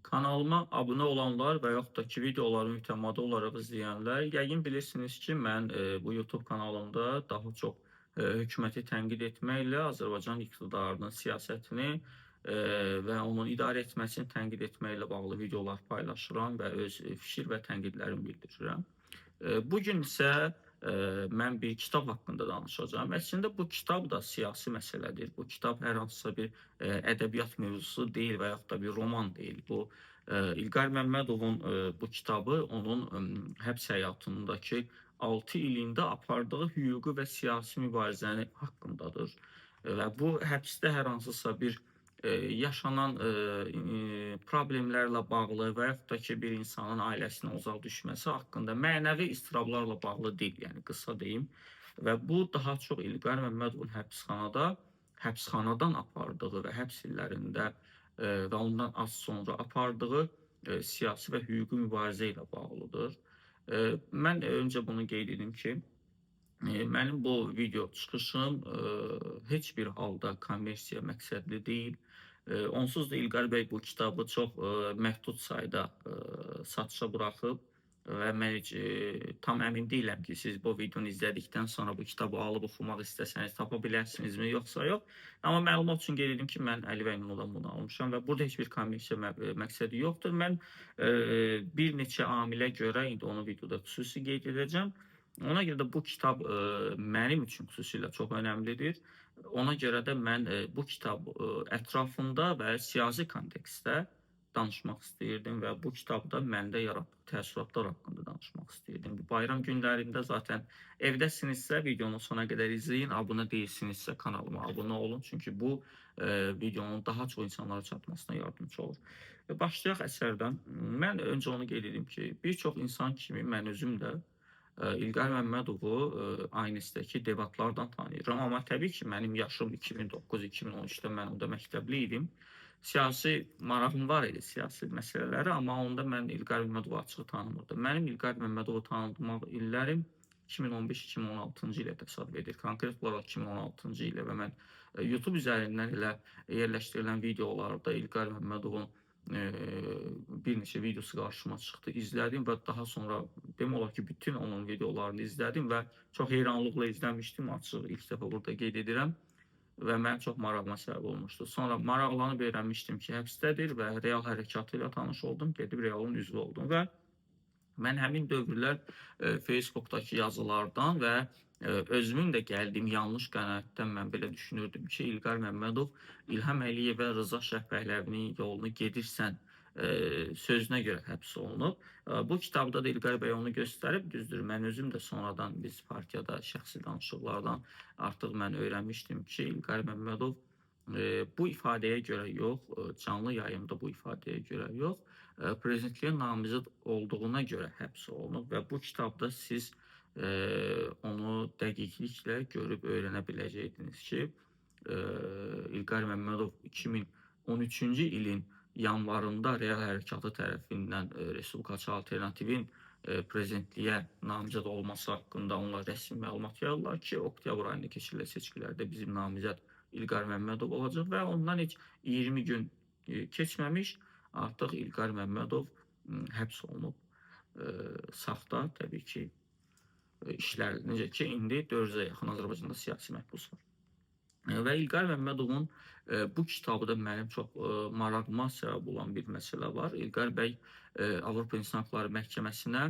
Kanalıma abunə olanlar və yaxud da ki, videoları mütəmadi olaraq izləyənlər yəqin bilirsiniz ki, mən bu YouTube kanalımda daha çox hökuməti tənqid etməklə Azərbaycan iqtidarının siyasətini və onun idarə etməsini tənqid etməklə bağlı videolar paylaşıram və öz fikir və tənqidlərimi bildirirəm. Bu gün isə mən bir kitab haqqında danışacağam. Əslində bu kitab da siyasi məsələdir. Bu kitab hər hansısa bir ədəbiyyat mövzusu deyil və yaxud da bir roman deyil. Bu İlqar Məmmədovun bu kitabı onun həbs həyatındakı 6 ilində apardığı hüquqi və siyasi mübarizəni haqqındadır. Və bu həbsdə hər hansısa bir yaşanan problemlərlə bağlı və yaxud da ki, bir insanın ailəsinə uzaq düşməsi haqqında mənəvi iztirablarla bağlı deyil, yəni qısa deyim. Və bu daha çox İlqar Məmmədovun həbsxanadan apardığı və həbs illərində və ondan az sonra apardığı siyasi və hüquqi mübarizə ilə bağlıdır. Mən öncə bunu qeyd edim ki, mənim bu video çıxışım heç bir halda kommersiya məqsədli deyil. Onsuz da İlqar bəy bu kitabı çox məhdud sayda satışa buraxıb və mən heç tam əmin deyiləm ki, siz bu videonu izlədikdən sonra bu kitabı alıb oxumaq istəsəniz tapa bilərsinizmi, yoxsa yox. Amma məlumat üçün qeyd edim ki, mən Əli bəy Nurdan bunu almışam və burada heç bir kommersiya məqsədi yoxdur. Mən bir neçə amilə görə indi onu videoda xüsusi qeyd edəcəm. Ona görə də bu kitab mənim üçün xüsusilə çox önəmlidir. Ona görə də mən bu kitab ətrafında və siyasi kontekstdə danışmaq istəyirdim və bu kitabda məndə yaratdığı təəssüratlar haqqında danışmaq istəyirdim. Bu bayram günlərində zaten evdəsinizsə videonu sona qədər izləyin, abunə deyilsinizsə kanalıma abunə olun. Çünki bu videonun daha çox insanlara çatmasına yardımcı olur. Başlayaq əsərdən. Mən öncə onu qeyd edim ki, bir çox insan kimi mən özüm də İlqar Məmmədovu ANS-dəki debatlardan tanıyıram. Amma təbii ki, mənim yaşım 2009-2013-də mən onda məktəbli idim. Siyasi marağım var idi, siyasi məsələlərə, amma onda mən İlqar Məmmədovu açıq tanımırdım. Mənim İlqar Məmmədovu tanımaq illərim 2015-2016-cı ilə təsadüf edir. Konkret olaraq 2016-cı ilə və mən YouTube üzərindən elə yerləşdirilən videolarda İlqar Məmmədovun bir neçə videosu qarşıma çıxdı, izlədim və daha sonra demək olar ki, bütün onun videolarını izlədim və çox heyranlıqla izləmişdim. Açıq ilk dəfə burada qeyd edirəm və mənim çox marağıma səbəb olmuşdu. Sonra maraqlanıb öyrənmişdim ki, həbsdədir və real hərəkatı ilə tanış oldum, gedib realın üzvü oldum və mən həmin dövrlər Facebookdakı yazılardan və özümün də gəldiyim yanlış qənaətdən mən belə düşünürdüm ki, İlqar Məmmədov İlham Əliyev və Rıza Şahbəhləvinin yolunu gedirsən sözünə görə həbs olunub. Bu kitabda da İlqar bəy onu göstərib. Düzdür, mən özüm də sonradan biz partiyada şəxsi danışıqlardan artıq mən öyrənmişdim ki, İlqar Məmmədov bu ifadəyə görə yox, canlı yayımda bu ifadəyə görə yox, prezidentliyə namizəd olduğuna görə həbs olunub və bu kitabda siz onu dəqiqliklə görüb öyrənə biləcəydiniz ki, İlqar Məmmədov 2013-cü ilin yanvarında Real Hərəkatı tərəfindən Respublikaçı Alternativin prezidentliyə namizəd olması haqqında onlar rəsmi məlumat yayırlar ki, oktyabr ayında keçirilən seçkilərdə bizim namizəd İlqar Məmmədov olacaq və ondan heç 20 gün keçməmiş artıq İlqar Məmmədov həbs olunub. Saxta təbii ki, işlər necə ki, indi 400-ə yaxın Azərbaycanda siyasi məhbus var. Və İlqar Məmmədovun bu kitabı da mənim çox marağıma səbəb olan bir məsələ var. İlqar bəy Avropa İnsan Hüquqları Məhkəməsinə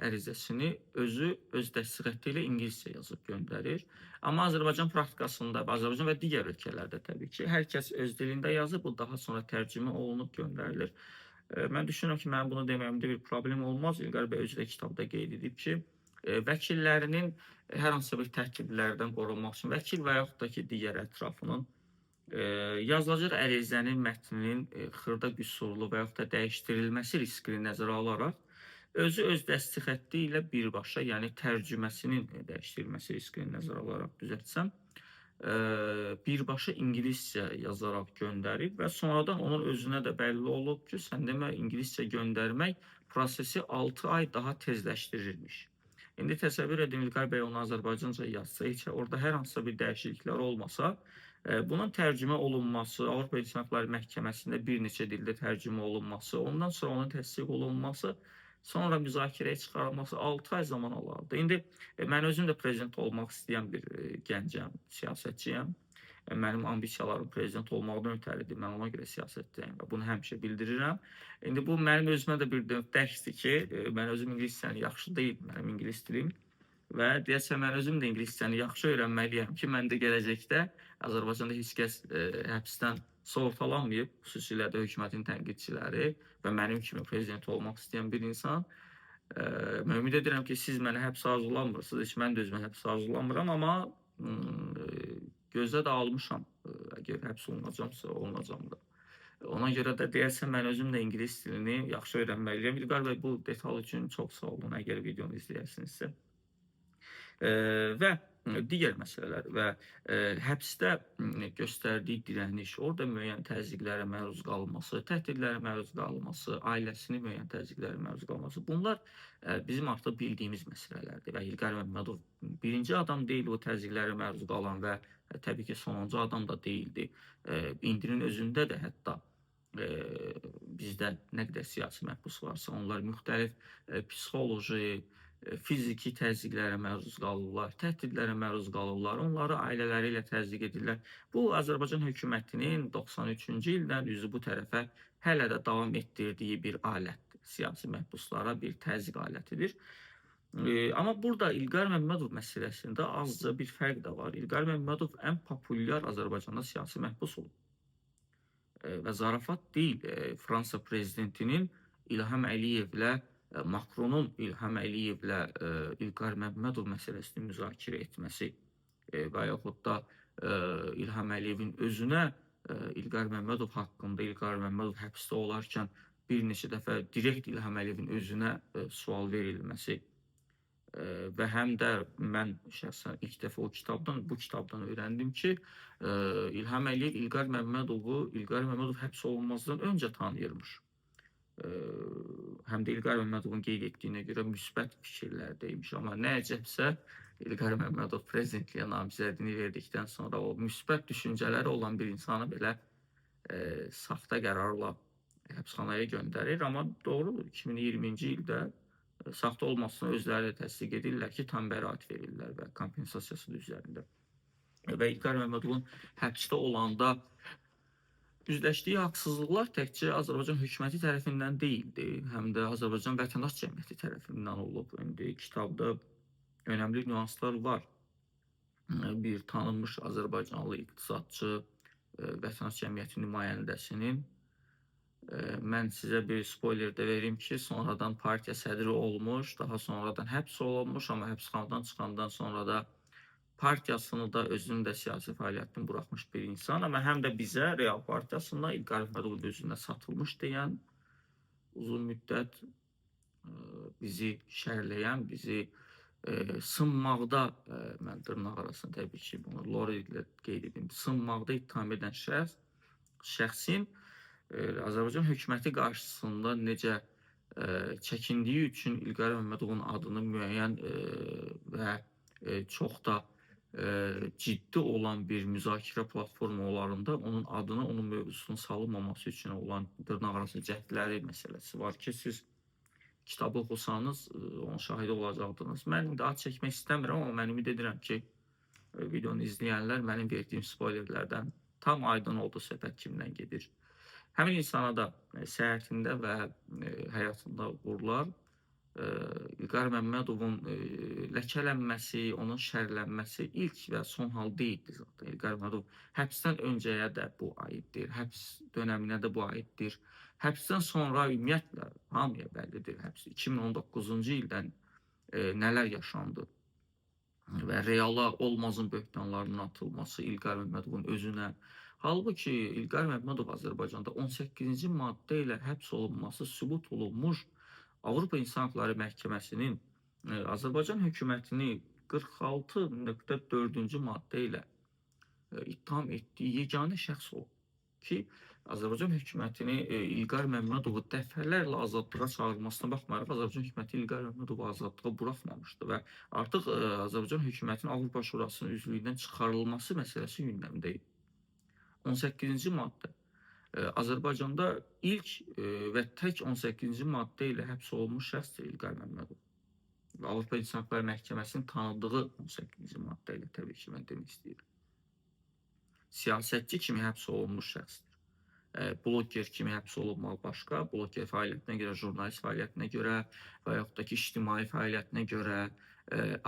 ərizəsini özü öz dəstəxətti ilə ingiliscə yazıb göndərir. Amma Azərbaycan praktikasında, Azərbaycan və digər ölkələrdə təbii ki, hər kəs öz dilində yazır, bu daha sonra tərcümə olunub göndərilir. Mən düşünürəm ki, mənim bunu deməyimdə bir problem olmaz. İlqar bəy özü də kitabda qeyd edib ki, vəkillərinin hər hansısa bir təhdidlərdən qorunmaq üçün vəkil və yaxud da ki, digər ətrafının yazılacaq ərizənin mətninin xırda qüsurlu və yaxud da dəyişdirilməsi riskini nəzərə alaraq özü öz dəstəxətti ilə birbaşa, yəni tərcüməsinin dəyişdirilməsi riskini nəzərə alaraq düzəltsəm, birbaşa ingiliscə yazaraq göndərib və sonradan onun özünə də bəlli olub ki, sən demə ingiliscə göndərmək prosesi 6 ay daha tezləşdirirmiş. İndi təsəvvür edin, İlqar bəy onu Azərbaycanca yazsa, heç orada hər hansısa bir dəyişikliklər olmasa, Bunun tərcümə olunması, Avropa İnsan Hüquqları Məhkəməsində bir neçə dildə tərcümə olunması, ondan sonra onun təsdiq olunması, sonra müzakirəyə çıxarılması 6 ay zaman alardı. İndi mən özüm də prezident olmaq istəyən bir gəncəm, siyasətçiyəm. Mənim ambisiyalarım prezident olmaqdan ötəridir. Mən ona görə siyasətdəyəm və bunu həmişə bildirirəm. İndi bu mənim özümə də bir növ dərsdir ki, mən özüm ingiliscəni yaxşı deyil, mənim ingilis dilim. Və deyəsən mən özüm də ingiliscəni yaxşı öyrənməliyəm ki, mən də gələcəkdə Azərbaycanda heç kəs həbsdən sığortalanmayıb, xüsusilə də hökumətin tənqidçiləri və mənim kimi prezident olmaq istəyən bir insan. Mən ümid edirəm ki, siz məni həbs arzulamırsınız, heç mən də özümə həbs arzulamıram, amma gözə də almışam. Əgər həbs olunacamsa, olunacam da. Ona görə də deyəsən mən özüm də ingilis dilini yaxşı öyrənməliyəm. İlqar bəy, bu detal üçün çox sağ olun, əgər videonu izləyərsinizsə. Və digər məsələlər və həbsdə göstərdiyi dirəniş, orada müəyyən təzyiqlərə məruz qalması, təhdidlərə məruz qalması, ailəsinin müəyyən təzyiqlərə məruz qalması, bunlar bizim artıq bildiyimiz məsələlərdir və İlqar Məmmədov birinci adam deyil o təzyiqlərə məruz qalan və təbii ki, sonuncu adam da deyildi. İndinin özündə də hətta bizdə nə qədər siyasi məhbus varsa, onlar müxtəlif psixoloji, fiziki təzyiqlərə məruz qalırlar, təhdidlərə məruz qalırlar, onları ailələri ilə təzyiq edirlər. Bu, Azərbaycan hökumətinin 93-cü ildən üzü bu tərəfə hələ də davam etdirdiyi bir alətdir. Siyasi məhbuslara bir təzyiq alətidir. Amma burada İlqar Məmmədov məsələsində azca bir fərq də var. İlqar Məmmədov ən populyar Azərbaycanda siyasi məhbus olub. Və zarafat deyil, Fransa prezidentinin İlham Əliyevlə, Macronun İlham Əliyevlə İlqar Məmmədov məsələsini müzakirə etməsi və yaxud da İlham Əliyevin özünə İlqar Məmmədov haqqında, İlqar Məmmədov həbsdə olarkən bir neçə dəfə direkt İlham Əliyevin özünə sual verilməsi və həm də mən şəxsən ilk dəfə o kitabdan, bu kitabdan öyrəndim ki, İlham Əliyev İlqar Məmmədovu, İlqar Məmmədov həbs olunmazdan öncə tanıyırmış. Həm də İlqar Məmmədovun qeyd etdiyinə görə müsbət fikirlərdəymiş. Amma nə əcəbsə İlqar Məmmədov prezidentliyə namizədini verdikdən sonra o müsbət düşüncələri olan bir insanı belə saxta qərarla həbsxanaya göndərir. Amma doğru 2020-ci ildə saxta olmasını özləri də təsdiq edirlər ki, tam bəraət verirlər və kompensasiyası da üzərində. Və İlqar Məmmədovun həbsdə olanda üzləşdiyi haqsızlıqlar təkcə Azərbaycan hökuməti tərəfindən deyildi, həm də Azərbaycan vətəndaş cəmiyyəti tərəfindən olub. İndi kitabda önəmli nüanslar var. Bir tanınmış Azərbaycanlı iqtisadçı, vətəndaş cəmiyyəti nümayəndəsinin, mən sizə bir spoiler də verim ki, sonradan partiya sədri olmuş, daha sonradan həbs olunmuş, amma həbsxanadan çıxandan sonra da partiyasını da, özünün də siyasi fəaliyyətini buraxmış bir insan, amma həm də bizə Real Partiyasında İlqar Məmmədov özünə satılmış deyən, uzun müddət bizi şərləyən, bizi sınmaqda, mən dırnaq arasında təbii ki, bunu Lori ilə qeyd edim, sınmaqda ittiham edən şəxsin Azərbaycan hökuməti qarşısında necə çəkindiyi üçün İlqar Məmmədovun adını müəyyən və çox da ciddi olan bir müzakirə platformalarında onun adını, onun mövzusunun salınmaması üçün olan dırnaq arası cəhdləri məsələsi var ki, siz kitabı oxusanız onun şahidi olacaqdınız. Mən daha çəkmək istəmirəm, amma mən ümid edirəm ki, videonu izləyənlər mənim verdiyim spoilerlərdən tam aydın oldu söhbət kimdən gedir. Həmin insana da səhhətində və həyatında uğurlar. İlqar Məmmədovun ləkələnməsi, onun şərlənməsi ilk və son hal deyildi zaten. İlqar Məmmədov həbsdən öncəyə də bu aiddir, həbs dönəminə də bu aiddir. Həbsdən sonra ümumiyyətlə hamıya bəllidir. Həbs 2019-cu ildən nələr yaşandı və reala olmazın böhtanlarının atılması İlqar Məmmədovun özünə. Halbuki İlqar Məmmədov Azərbaycanda 18-ci maddə ilə həbs olunması sübut olunmuş Avropa İnsan Hüquqları Məhkəməsinin Azərbaycan hökumətini 46.4-cü maddə ilə ittiham etdiyi yeganə şəxs olub ki, Azərbaycan hökumətini İlqar Məmmədovu dəfələrlə azadlığa çağırmasına baxmayaraq Azərbaycan hökuməti İlqar Məmmədovu azadlığa buraxmamışdı və artıq Azərbaycan hökumətinin Avropa Şurasının üzvlüyündən çıxarılması məsələsi gündəmdə idi. 18-ci maddə. Azərbaycanda ilk və tək 18-ci maddə ilə həbs olunmuş şəxsdir İlqar Məmmədov. Və Avropa İnsan Hüquqları Məhkəməsinin tanıdığı 18-ci maddə ilə təbii ki, mən demək istəyirəm. Siyasətçi kimi həbs olunmuş şəxsdir. Bloger kimi həbs olunmaq başqa, bloger fəaliyyətinə görə, jurnalist fəaliyyətinə görə və yaxud da ki, ictimai fəaliyyətinə görə,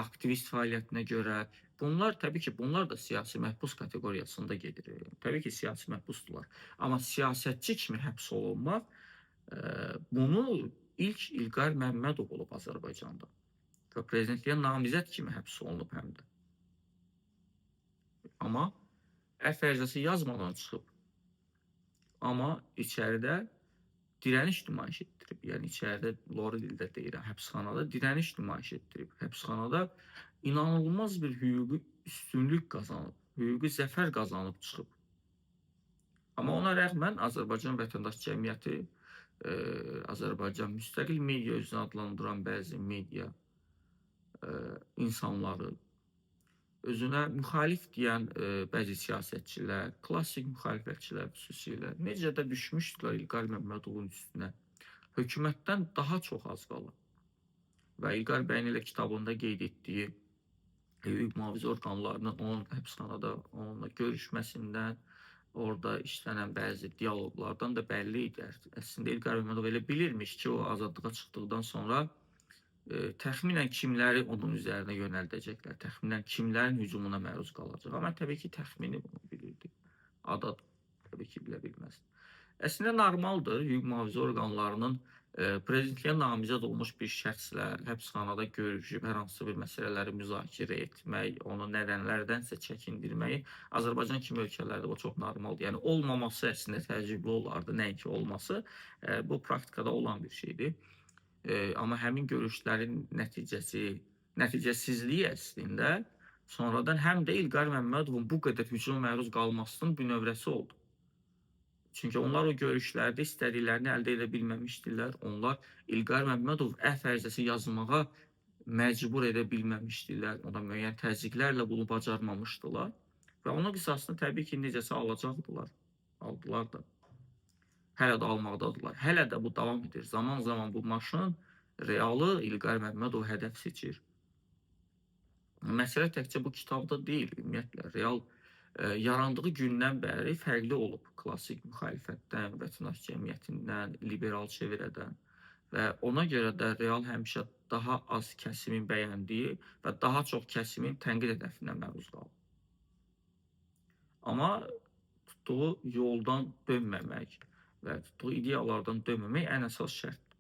aktivist fəaliyyətinə görə. Bunlar təbii ki, bunlar da siyasi məhbus kateqoriyasında gedir. Təbii ki, siyasi məhbusdurlar. Amma siyasətçi kimi həbs olunmaq, bunu ilk İlqar Məmmədov olub Azərbaycanda. Və prezidentliyə namizəd kimi həbs olunub həm də. Amma əfv ərizəsi yazmadan çıxıb. Amma içəridə dirəniş nümayiş etdirib. Yəni içəridə, lori dildə deyirəm, həbsxanada dirəniş nümayiş etdirib. Həbsxanada inanılmaz bir hüquqi üstünlük qazanıb, hüquqi zəfər qazanıb çıxıb. Amma ona rəğmən Azərbaycan vətəndaş cəmiyyəti, Azərbaycan müstəqil media özünü adlandıran bəzi media insanları, özünə müxalif deyən bəzi siyasətçilər, klassik müxalifətçilər xüsusilə necə də düşmüşdülər İlqar Məmmədovun üstünə. Hökumətdən daha çox az qala. Və İlqar bəyin elə kitabında qeyd etdiyi hüquq mühafizə orqanlarının onun həbsxanada onunla görüşməsindən, orada işlənən bəzi dialoqlardan da bəlli idi. Əslində İlqar Məmmədov elə bilirmiş ki, o azadlığa çıxdıqdan sonra təxminən kimləri onun üzərinə yönəldəcəklər, təxminən kimlərin hücumuna məruz qalacaq. Amma təbii ki, təxmini bunu bilirdi. Ada təbii ki, bilə bilməzdi. Əslində normaldır hüquq mühafizə orqanlarının prezidentliyə namizəd olmuş bir şəxslə həbsxanada görüşüb hər hansı bir məsələləri müzakirə etmək, onu nədənlərdənsə çəkindirməyi Azərbaycan kimi ölkələrdə bu çox normaldır. Yəni olmaması əslində təəccüblü olardı, nəinki olması. Bu praktikada olan bir şeydir. Amma həmin görüşlərin nəticəsizliyi əslində sonradan həm də İlqar Məmmədovun bu qədər hücuma məruz qalmasının bünövrəsi oldu. Çünki onlar o görüşlərdə istədiklərini əldə edə bilməmişdilər. Onlar İlqar Məmmədov əfv ərizəsi yazmağa məcbur edə bilməmişdilər. Ona müəyyən təzyiqlərlə bunu bacarmamışdılar. Və onun qisasını təbii ki, necəsə alacaqdılar. Aldılar da. Hələ də almaqdadırlar. Hələ də bu davam edir. Zaman-zaman bu maşın realı İlqar Məmmədov hədəf seçir. Məsələ təkcə bu kitabda deyil, ümumiyyətlə. Real yarandığı gündən bəri fərqli olub klassik müxalifətdən, vətəndaş cəmiyyətindən, liberal çevrədən və ona görə də real həmişə daha az kəsimin bəyəndiyi və daha çox kəsimin tənqid hədəfinə məruz qalıb. Amma tutduğu yoldan dönməmək və tutduğu ideyalardan dönməmək ən əsas şərtdir.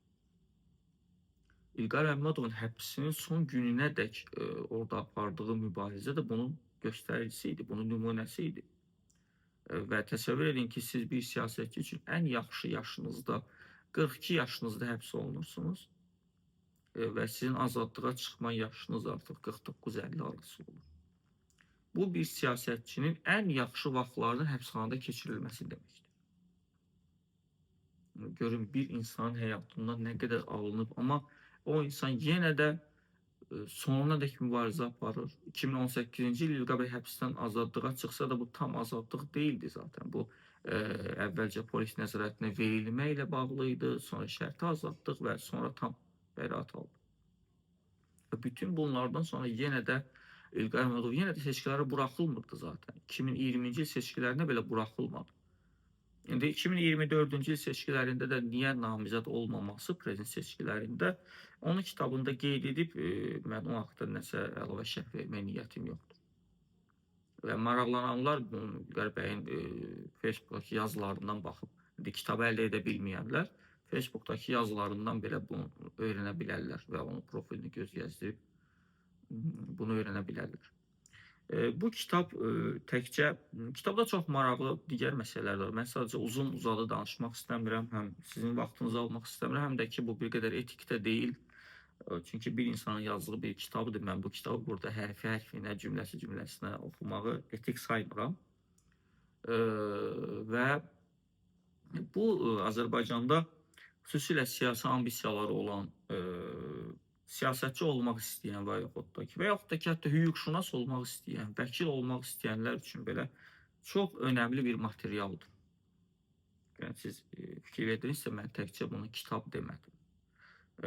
İlqar Məmmədovun həbsinin son gününədək orada apardığı mübarizə də bunun göstəricisi idi, bunun nümunəsi idi. Və təsəvvür edin ki, siz bir siyasətçi üçün ən yaxşı yaşınızda, 42 yaşınızda həbs olunursunuz və sizin azadlığa çıxma yaşınız artıq 49-50 arası olur. Bu, bir siyasətçinin ən yaxşı vaxtlarının həbsxanada keçirilməsi deməkdir. Görün, bir insanın həyatından nə qədər alınıb, amma o insan yenə də sonuna dək mübarizə aparır. 2018-ci il İlqar bəy həbsdən azadlığa çıxsa da bu tam azadlıq deyildi zaten. Bu əvvəlcə polis nəzarətinə verilməklə bağlı idi, sonra şərti azadlıq və sonra tam bəraət aldı. Və bütün bunlardan sonra yenə də İlqar Məmmədov yenə də seçkilərə buraxılmırdı zaten. 2020-ci il seçkilərinə belə buraxılmadı. İndi 2024-cü il seçkilərində də niyə namizəd olmaması prezident seçkilərində onun kitabında qeyd edib, mən o haqda nəsə əlavə şərh vermək niyyətim yoxdur. Və maraqlananlar bunun İlqar bəyin Facebookdakı yazılarından baxıb, indi kitabı əldə edə bilməyənlər Facebookdakı yazılarından belə bunu öyrənə bilərlər və onun profilini göz gəzdirib bunu öyrənə bilərlər. Bu kitab təkcə, kitabda çox maraqlı digər məsələlər də var. Mən sadəcə uzun uzadı danışmaq istəmirəm, həm sizin vaxtınızı almaq istəmirəm, həm də ki, bu bir qədər etik də deyil. Çünki bir insanın yazdığı bir kitabdır. Mən bu kitabı burada hərfi hərfinə, cümləsi cümləsinə oxumağı etik saymıram. Və bu Azərbaycanda xüsusilə siyasi ambisiyaları olan, siyasətçi olmaq istəyən və yaxud da ki, hətta hüquqşünas olmaq istəyən, vəkil olmaq istəyənlər üçün belə çox önəmli bir materialdır. Yəni siz fikir verdinizsə, mən təkcə bunu kitab demədim.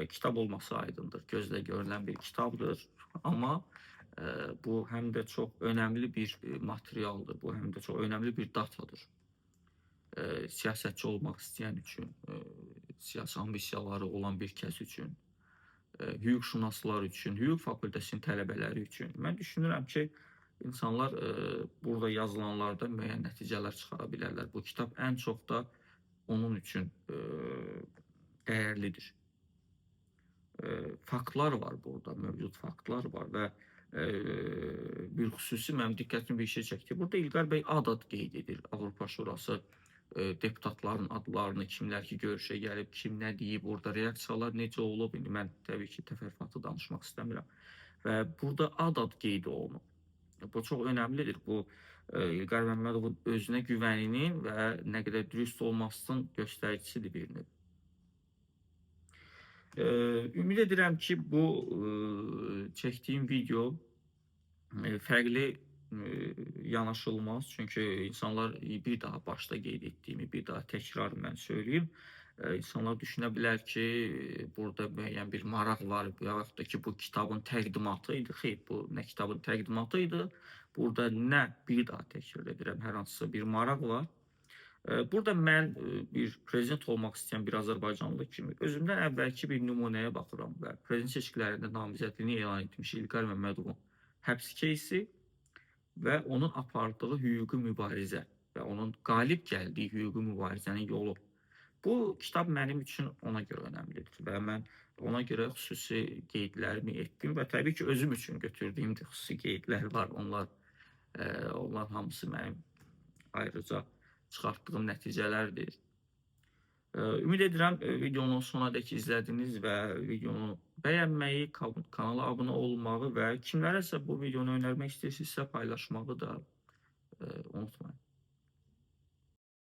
Kitab olması aydındır, gözlə görünən bir kitabdır. Amma bu həm də çox önəmli bir materialdır, bu həm də çox önəmli bir datadır. Siyasətçi olmaq istəyən üçün, siyasi ambisiyaları olan bir kəs üçün, hüquqşünaslar üçün, hüquq fakültəsinin tələbələri üçün. Mən düşünürəm ki, insanlar burada yazılanlardan müəyyən nəticələr çıxara bilərlər. Bu kitab ən çox da onun üçün dəyərlidir. Faktlar var burada, mövcud faktlar var və bir xüsusi mənim diqqətimi bir şey çəkdi. Burada İlqar bəy ad-ad qeyd edir. Avropa Şurası deputatların adlarını, kimlər ki görüşə gəlib, kim nə deyib, orada reaksiyalar necə olub. İndi mən təbii ki, təfərrüatlı danışmaq istəmirəm. Və burada ad-ad qeyd olunub. Bu çox önəmlidir. Bu İlqar Məmmədovun özünə güvəninin və nə qədər dürüst olmasının göstəricisidir bir növ. Ümid edirəm ki, bu çəkdiyim video fərqli yanaşılmaz. Çünki insanlar bir daha başda qeyd etdiyimi bir daha təkrar mən söyləyim. İnsanlar düşünə bilər ki, burada müəyyən bir maraq var və yaxud da ki, bu kitabın təqdimatı idi. Xeyr, bu nə kitabın təqdimatı idi. Burada nə bir daha təkrar edirəm, hər hansısa bir maraq var. Burada mən bir prezident olmaq istəyən bir azərbaycanlı kimi özümdən əvvəlki bir nümunəyə baxıram və prezident seçkilərində namizədliyini elan etmiş İlqar Məmmədovun həbs кейsi və onun apardığı hüquqi mübarizə və onun qalib gəldiyi hüquqi mübarizənin yolu. Bu kitab mənim üçün ona görə önəmlidir və mən ona görə xüsusi qeydlərimi etdim və təbii ki, özüm üçün götürdüyüm də xüsusi qeydlər var. Onlar hamısı mənim ayrıca çıxartdığım nəticələrdir. Ümid edirəm videonu sonadək izlədiniz və videonu bəyənməyi, kanala abunə olmağı və kimlərəsə bu videonu önermək istəyirsinizsə paylaşmağı da unutmayın.